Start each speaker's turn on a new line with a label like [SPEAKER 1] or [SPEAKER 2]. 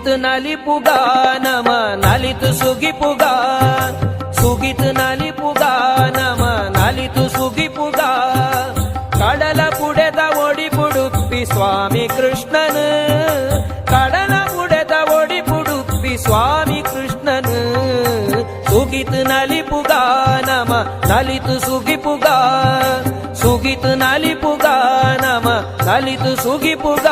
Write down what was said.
[SPEAKER 1] ಸುಗಿತ್ ನಲಿಪುಗ ನಮ ನಲಿತು ಸುಗಿಪುಗ. ಸುಗಿತ್ ನಲಿಪುಗ ನಮ ನಲಿತು ಸುಗಿಪುಗ. ಕಡಲ ಪುಡೆದ ಒಡಿಪುಡುಪ್ಪಿ ಸ್ವಾಮಿ ಕೃಷ್ಣನ್. ಕಡಲ ಪುಡೆದ ಒಡಿಪುಡುಪ್ಪಿ ಸ್ವಾಮಿ ಕೃಷ್ಣನ್. ಸುಗಿತ್ ನಲಿಪುಗ ನಮ ನಲಿತು ಸುಗಿಪುಗ. ಸುಗಿತ್ ನಲಿಪುಗ ನಮ ನಲಿತು ಸುಗಿಪುಗ.